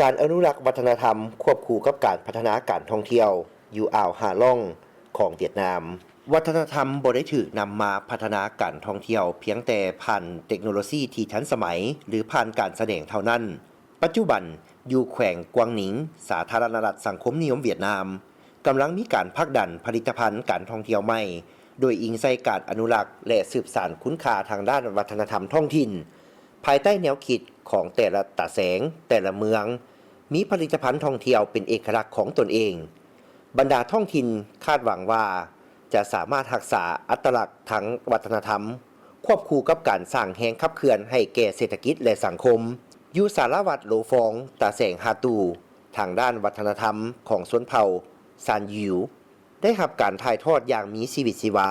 ການອະນຸລັກວັດທະນະທຳຄວບຄູ່ກັບການພັດທະນາການທ່ອງທ່ຽວຢູ່ອ່າວຮາລ່ອງຂອງຫວຽດນາມ. ວັດທະນະທຳບໍ່ໄດ້ຖືກນຳມາພັດທະນາການທ່ອງທ່ຽວພຽງແຕ່ຜ່ານເຕັກໂນໂລຊີທີ່ທັນສະໄໝ ຫຼື ຜ່ານການສະແດງເທົ່ານັ້ນ. ປັດຈຸບັນ, ຢູ່ແຂວງກວາງໜິງ, ສາທາລະນະລັດສັງຄົມນິຍົມຫວຽດນາມ ກຳລັງມີການຜັກດັນຜະລິດຕະພັນການທ່ອງທ່ຽວໃໝ່ ໂດຍອີງໃສ່ການອະນຸລັກ ແລະ ສືບສານຄຸນຄ່າທາງດ້ານວັດທະນະທຳທ້ອງຖິ່ນ. ພາຍໃຕ້ແນວຄິດຂອງແຕ່ລະຕາແສງ, ແຕ່ລະເມືອງ ມີຜະລິດຕະພັນທ່ອງທ່ຽວເປັນເອກະລັກຂອງຕົນເອງ. ບັນດາທ້ອງຖິ່ນຄາດຫວັງວ່າຈະສາມາດຮັກສາອັດຕະລັກທາງວັດທະນະທຳ ຄວບຄູ່ກັບການສ້າງແຮງຂັບເຄື່ອນໃຫ້ແກ່ເສດຖະກິດ ແລະ ສັງຄົມ. ຢູ່ສາລະວັດໂລຟອງ, ຕາແສງຮາຕູ ທາງດ້ານວັດທະນະທຳຂອງຊົນເຜົ່າຊານຢິວ ໄດ້ຮັບການຖ່າຍທອດຢ່າງມີຊີວິດຊີວາ.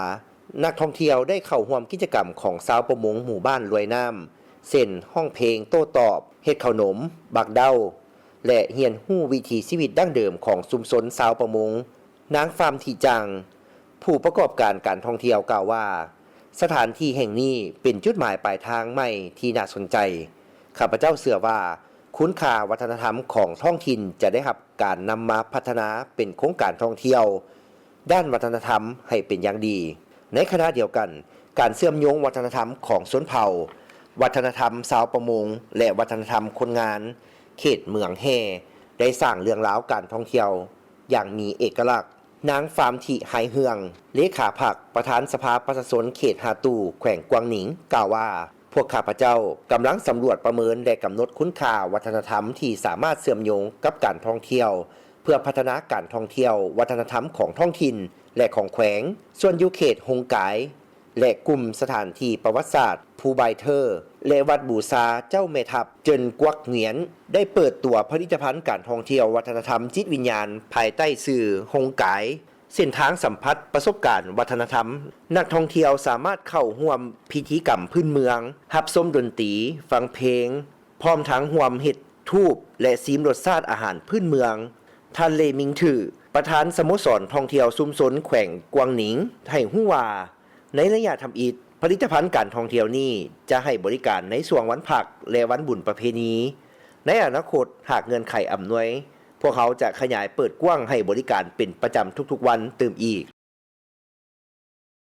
ນັກທ່ອງທ່ຽວໄດ້ເຂົ້າຮ່ວມກິດຈະກຳຂອງຊາວປະມົງໝູ່ບ້ານລວຍນ້ຳ ເຊັ່ນ ຮ້ອງເພງໂຕ້ຕອບ, ເຮັດເຂົ້າໜົມ, ບັກເດົາ ແລະ ຮຽນຮູ້ວິຖີຊີວິດດັ້ງເດີມຂອງຊຸມຊົນຊາວປະມົງ. ນາງ ຟາມ ທິຈາງ ຜູ້ປະກອບການການທ່ອງທ່ຽວກ່າວວ່າ, ສະຖານທີ່ແຫ່ງນີ້ເປັນຈຸດໝາຍປາຍທາງໃໝ່ທີ່ໜ້າສົນໃຈ. ຂ້າພະເຈົ້າເຊື່ອວ່າ ຄຸນຄ່າວັດທະນະທຳຂອງທ້ອງຖິ່ນຈະໄດ້ຮັບການນຳມາພັດທະນາເປັນໂຄງການທ່ອງທ່ຽວດ້ານວັດທະນະທຳໃຫ້ເປັນຢ່າງດີ. ໃນຂະນະດຽວກັນ, ການເຊື່ອມໂຍງວັດທະນະທຳຂອງຊົນເຜົ່າ, ວັດທະນະທຳຊາວປະມົງ ແລະ ວັດທະນະທຳຄົນງານເຂດເມືອງແຮ່ ໄດ້ສ້າງເລື່ອງລາວການທ່ອງທ່ຽວຢ່າງມີເອກະລັກ. ນາງ ຟາມ ທິ ໄຮເຮືອງ ເລຂາພັກ, ປະທານສະພາປະຊາຊົນເຂດຮາຕູ ແຂວງກວາງໜິງ ກ່າວວ່າ, ພວກຂ້າພະເຈົ້າກຳລັງສຳຫຼວດປະເມີນ ແລະ ກຳນົດຄຸນຄ່າວັດທະນະທຳທີ່ສາມາດເຊື່ອມໂຍງກັບການທ່ອງທ່ຽວ ເພື່ອພັດທະນາການທ່ອງທ່ຽວວັດທະນະທຳຂອງທ້ອງຖິ່ນ ແລະ ຂອງແຂວງ. ສ່ວນຢູ່ເຂດຮົງກາຍ ແລະ ກຸ່ມສະຖານທີ່ປະຫວັດສາດ ພູບາຍເທີ ແລະ ວັດບູຊາເຈົ້າແມ່ທັບ ເຈິນກວັກຫງວຽນ ໄດ້ເປີດຕົວຜະລິດຕະພັນການທ່ອງທ່ຽວວັດທະນະທຳຈິດວິນຍານ ພາຍໃຕ້ຊື່ ຮົງກາຍ ເສັ້ນທາງສຳຜັດປະສົບການວັດທະນະທຳ. ນັກທ່ອງທ່ຽວສາມາດເຂົ້າຮ່ວມພິທີກຳພື້ນເມືອງ, ຮັບຊົມດົນຕີ, ຟັງເພງ, ພ້ອມທັງຮ່ວມເຮັດທູບ ແລະ ຊີມລົດຊາດອາຫານພື້ນເມືອງ. ທ່ານ ເລ ມິງຖື ປະທານສະໂມສອນທ່ອງທ່ຽວຊຸມຊົນແຂວງກວາງໜິງ ໃຫ້ຮູ້ວ່າ, ໃນໄລຍະທຳອິດ, ຜະລິດຕະພັນການທ່ອງທ່ຽວນີ້ຈະໃຫ້ບໍລິການໃນຊ່ວງວັນພັກ ແລະ ວັນບຸນປະເພນີ. ໃນອະນາຄົດ, ຫາກເງື່ອນໄຂອຳນວຍ, ພວກເຮົາຈະຂະຫຍາຍເປີດກວ້າງໃຫ້ບໍລິການເປັນປະຈຳທຸກໆວັນຕື່ມອີກ.